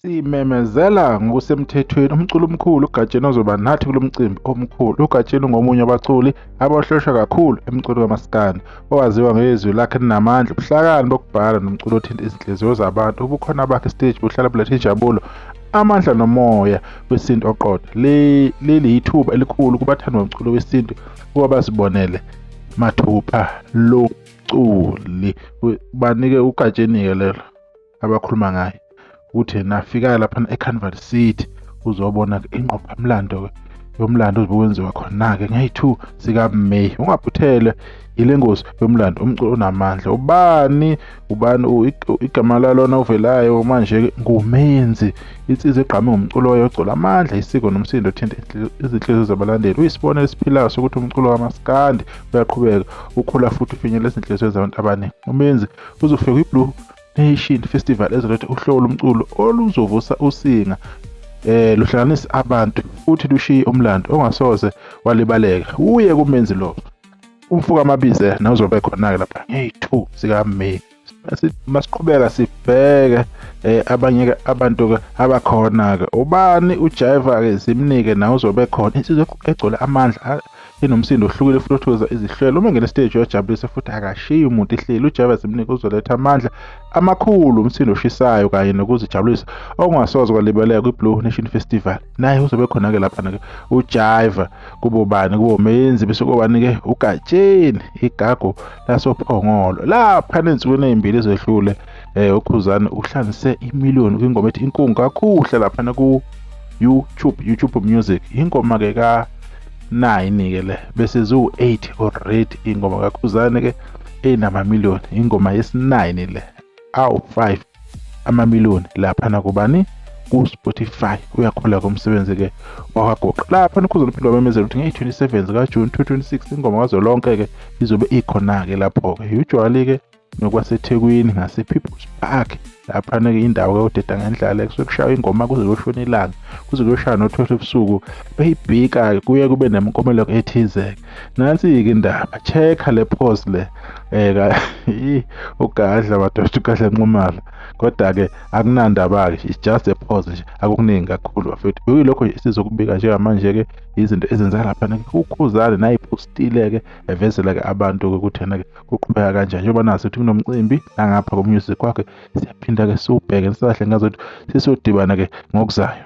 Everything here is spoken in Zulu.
Simemezela ngokusemthethweni umculi omkhulu uGatsheni ozoba nathi kulo mcimbi omkhulu. UGatsheni ungomunye wabaculi abahloshwa kakhulu emculweni kamaskandi, owaziwa ngezwi lakhe elinamandla, ubuhlakani bokubhala nomculo othinta izinhliziyo zabantu. Ubukhona bakhe esiteji buhlala buletha injabulo, amandla nomoya wesintu oqotho. Leli yithuba elikhulu kubathandi bomculo wesintu ukuba bazibonele mathupha lo mculi. Banike uGatsheni-ke lelo abakhuluma ngaye ukuthi nafika lapha eCarnival City uzobona ingqophamlando yomlando ozobe wenziwa khona-ke ngeyi-2 zikaMeyi. Ungaphuthelwe yile ngosi yomlando, umculo onamandla. Ubani ubani igama lalona ovelayo manje? Ngumenzi, insizwa egqame ngomculo wayo ogcwele amandla, isiko nomsindo othinta izinhliziyo zabalandeli. Uyisibonelo esiphilayo sokuthi umculo kamaskandi uyaqhubeka ukhula futhi ufinyelela izinhliziyo zabantu abaningi. Umenzi uzofika kwi-Blue Nation Festival ezoletha uhlobo lomculo oluzovusa usinga, luhlanganise abantu futhi lushiye umlando ongasoze walibaleka. Uye kumenzi lo umfuka Mabizela nawe uzobe khona-ke lapha ngeyi-2 zikaMeyi. Masiqhubeka sibheke abanye-ke abantu-ke abakhona-ke. Ubani uJaiva-ke zimnike nawe uzobe khona, insizwa egcwele amandla inomsindo ohlukile futhi othokoza izihlelo. Uma engena esiteji uyajabulisa futhi akashiyi umuntu ehleli. UJaiva zimnike uzoletha amandla amakhulu, umsindo oshisayo kanye nokuzijabulisa okungasoze kwalibaleka kwi-Blue Nation Festival. Naye uzobe khona-ke laphana-ke uJaiva. Kubo bani? Kubo Menzi, bese kobani-ke? uGatsheni, igagu lasoPhongolo. Lapha ney'nsukwini ey'mbili ezedlule uKhuzani uhlanganise imiliyoni kwingoma ethi Inkungu Kakuhle laphana ku-YouTube, YouTube Music. Ingoma-ke ka-9-ke le, bese ziwu-8 already ingoma kaKhuzani-ke enamamiliyoni. Ingoma yesi-9 le, awu-5 amamiliyoni laphana kubani? Ku-Spotify. Uyakhula komsebenzi-ke wakwaGoqa. Lapha uKhuzani uphinde wamemezela ukuthi ngeyi-27 zikaJuni 2026 ingoma kazwelonke-ke izobe ikhona-ke lapho-ke. Usually-ke nokwaseThekwini ngase-People's Park laphana-ke indawo kodeda ngendlala kusuke kushaywa ingoma kuze kuyoshona ilanga, kuze kuyoshaya no-12 ebusuku beyibhika-ke, kuye kube nemiklomelo ethize-ke. Nansi-ke indaba, check-a le post le uGadla madoda, uGadla Nxumalo. Kodwa-ke akunandaba-ke, it's just a pause nje, akukuningi kakhulu bafethu. Kuyilokho nje esizokubika njengamanje-ke, izinto ezenzeka laphana-ke uKhuzani nayipostile-ke evezela-ke abantu-ke ukuthi yena-ke kuqhubeka kanjani, njengoba nazi ukuthi kunomcimbi nangapha ko-music wakhe. Siyaphinda-ke siwubheke nisahle ngazothi sisodibana-ke ngokuzayo.